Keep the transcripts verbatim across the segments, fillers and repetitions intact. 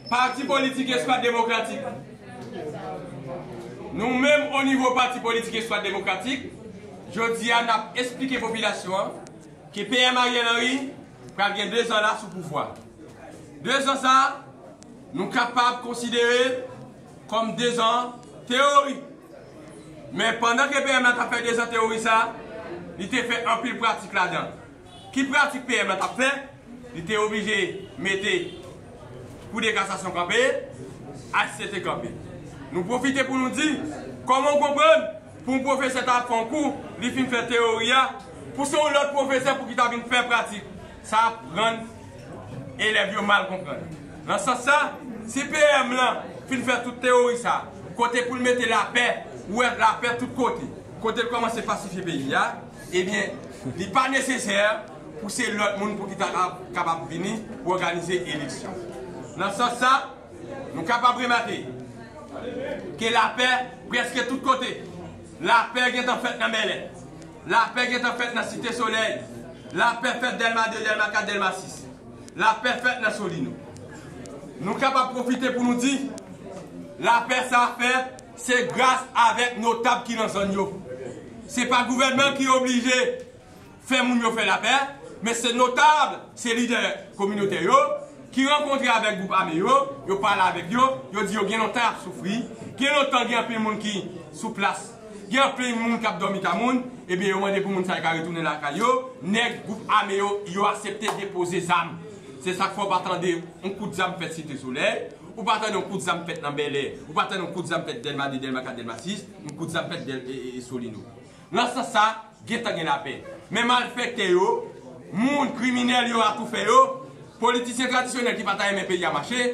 Pati politik Eskwad Demokratik. Nou menm, o nivo pati politik Eskwad Demokratik, jodi a, n ap esplike popilasyon an ke P M Ariel Henry pral gen dezan la sou pouvwa. Dezan sa a, nou kapab konsidere l kòm dezan teyori. Men pandan ke P M nan t ap fè dezan teyori sa a, li te fè anpil pratik ladan. Ki pratik P M nan t ap fè? Li te oblije mete Kou de Kasasyon kanpe, H C T kanpe. Nou pwofite pou nou di, kòman w konprann pou yon pwofesè ta ap fè yon kou, li fin fè teyori a, pou se yon lòt pwofesè pou ki ta vin fè pratik? Sa ap rann elèv yo mal konprann. Nan sans sa, si P M lan fin fè tout teyori sa, kote pou l mete lapè, ou wè lapè tout kote, kote l kòmanse pasifye peyi a, ebyen, li pa nesesè pou se lòt moun pou ki ta ka-, kapab vini pou òganize eleksyon. Nan sans sa, nou kapab remake ke lapè prèske tout kote. Lapè gentan fèt nan Bèlè. Lapè gentan fèt nan Site Solèy. Lapè fèt Dèlma de, Dèlma kat, Dèlma sis. Lapè fèt nan Solino. Nou kapab pwofite pou nou di, lapè sa fèt, se gras avèk notab ki nan zòn yo. Se pa gouvènman ki oblije fè moun yo fè lapè, men se notab, se lidè kominotè yo, ki rankontre avèk gwoup ame yo, yo pale avèk yo, yo di yo gen lontan y ap soufri, gen lontan gen anpil moun ki sou plas, gen anpil moun k ap dòmi ka moun, ebyen yo mande pou moun sa yo ka retounen lakay yo, nèg gwoup ame yo, yo aksepte depoze zam. Se sa k fè w pa tande yon kout zam fèt Site Solèy, ou pa tande yon kout zam fèt nan Bèlè, ou pa tande yon kout zam fèt Dèlma de, Dèlma kat, Dèlma sis, yon kout zam fèt Dèl-, e, e, e Solino. Nan sans sa, gentan gen lapè. Men malfektè yo, moun kriminèl yo, atoufè yo, politisyen tradisyonèl ki pa ta renmen peyi a mache,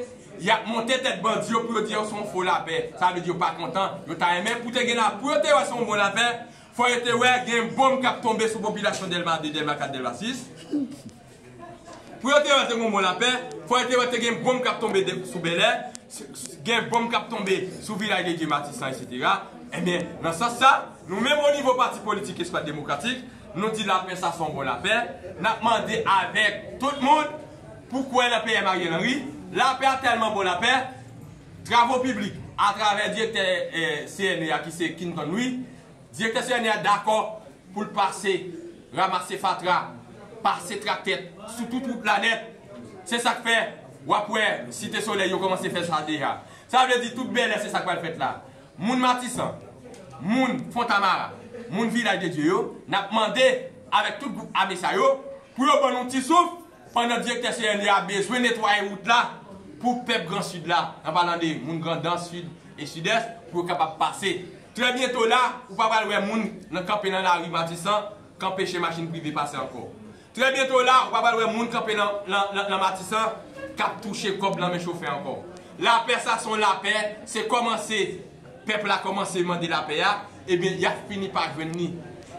y ap monte tèt bandi yo pou yo di yo se yon fo lapè. Sa vle di yo pa kontan, yo ta renmen pou te gen la, pou yo te wè se yon bon lapè, fò yo te wè gen bonm k ap tonbe sou popilasyon Dèlma de, Dèlma kat, Dèlma sis. Pou yo te wè te gen bon lapè, fò yo te wè te gen bonm k ap tonbe de, sou Bèlè, s-, s-, gen bonm k ap tonbe sou Vilaj de Dye, Matisan, etsetera. Ebyen, nan sans sa, nou menm o nivo pati politik Espas Demokratik, nou di lapè sa se yon bon lapè. N ap mande avèk tout moun pou kwè nan P M Ariel Henry. Lapè a tèlman bon lapè, Travo Piblik, atravè direktè, eh, C N E a ki se Quinton Louis, direktè C N E a dakò pou l pase, ranmase fatra, pase traktè sou tout wout la nèt. Se sa k fè, w ap wè, Site Solèy yo kòmanse fè sa deja. Sa vle di tout Bèlè, se sa k pral fèt la. Moun Matisan, moun Fontamara, moun Vilaj de Dye yo, n ap mande avèk tout gwoup ame sa yo, pou yo ban nou ti souf, pandan direktè C N E a bezwen netwaye wout la pou pèp Gran Sid la, an palan de moun Grandans, Sid e Sidès, pou yo kapab pase. Trè byento la, ou pa pral wè moun nan kanpe nan lari Matisan, k anpeche machin prive pase ankò. Trè byento la, ou pa pral wè moun kanpe nan, nan, nan, nan Matisan, k ap touche kòb nan men chofè ankò. Lapè sa se yon lapè, se kòmanse pèp la kòmanse mande lapè a, ebyen, y ap fini pa jwenn li.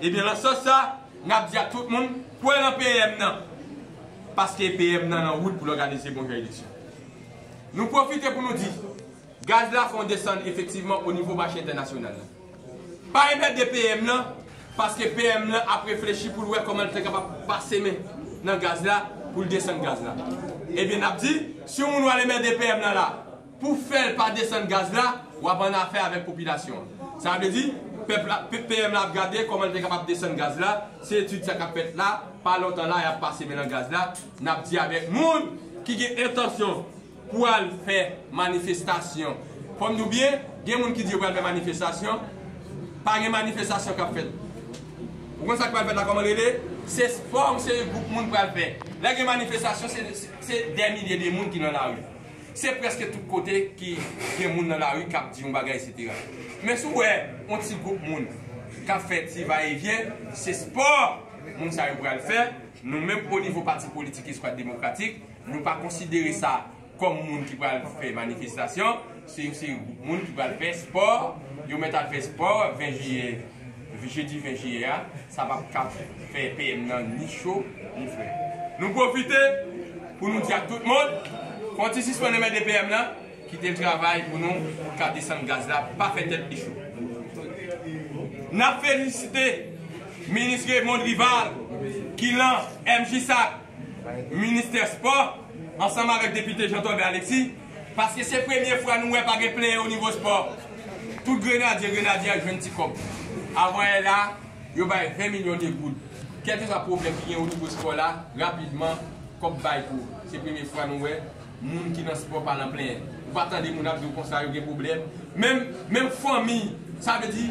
Ebyen, nan sans sa, n ap di ak tout moun, kwè nan P M nan. Paske P M nan nan wout pou l òganize bon jan eleksyon. Nou pwofite pou nou di, gaz la fè yon desann efektivman o nivo mache entènasyonal la. Pa enmède P M nan, paske P M nan ap reflechi pou l wè kòman l te kapab pase men nan gaz la, pou l desann gaz la. Ebyen, n ap di, si yon moun w al enmède P M nan la, pou fè l pa desann gaz la, w ap annafè avèk popilasyon an. Sa vle di, pèp la, P-, P M la ap gade kòman l te kapab desann gaz la. Se etid sa k ap fèt la, pa lontan la, y ap pase men nan gaz la. N ap di avèk moun ki gen entansyon pou al fè manifestasyon. Fò m di w byen, gen moun ki di yo pral fè manifestasyon, pa gen manifestasyon k ap fèt. Ou konn sa k pral fèt la, kòman l rele? Se spò yon seri gwoup moun pral fè. Lè gen manifestasyon, se, se, se dè milye de moun ki nan lari. Se prèske tout kote ki gen moun nan lari k ap di yon bagay, etsetera. Men si w wè yon ti gwoup moun k ap fè ti vayevyen, se spò moun sa yo pral fè. Nou menm o nivo pati politik Espas Demokratik, nou pa konsidere sa kòm moun ki pral fè manifestasyon, se yon seri gwoup moun ki pral fè spò, yo mèt al fè spò ven jiyè, jedi ven jiyè a, sa p ap ka fè P M nan ni cho, ni frè. Nou pwofite pou nou di ak tout moun, fò n ti sispann enmède P M nan, kite l travay pou nou, pou l ka desann gaz la, pa fè tèt li cho. N ap felisite minis Raymond Rival, ki lan M J SAC, ministè spò, Ansanm avèk depite Jean Tolbert Alexis, paske se premye fwa nou wè pa gen plenyen o nivo spò. Tout grenadye, grenadye a jwenn ti kòb. Avan yè la, yo bay ven milyon de goud. Kèlkeswa pwoblèm ki gen o nivo spò la, rapidman, kòb bay pou. Se premye fwa nou wè moun ki nan spò pa nan plenyen. Ou pa tande moun ap di w konsa yo gen pwoblèm. Menm, menm fanmi, sa vle di,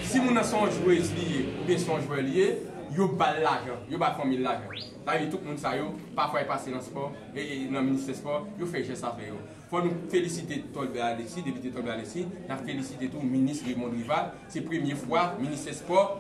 si moun nan se yon jwez li ye, oubyen se yon jwè li ye, yo ba l lajan, yo ba fanmi l lajan. Sa vle di tout moun sa yo, pafwa yo pase nan spò, e, e nan ministè spò, yo fè jès avè yo. Fò nou felisite Tolbert Alexis, depite Tolbert Alexis, n ap felisite tou minis Raymond Rival. Se premye fwa ministè spò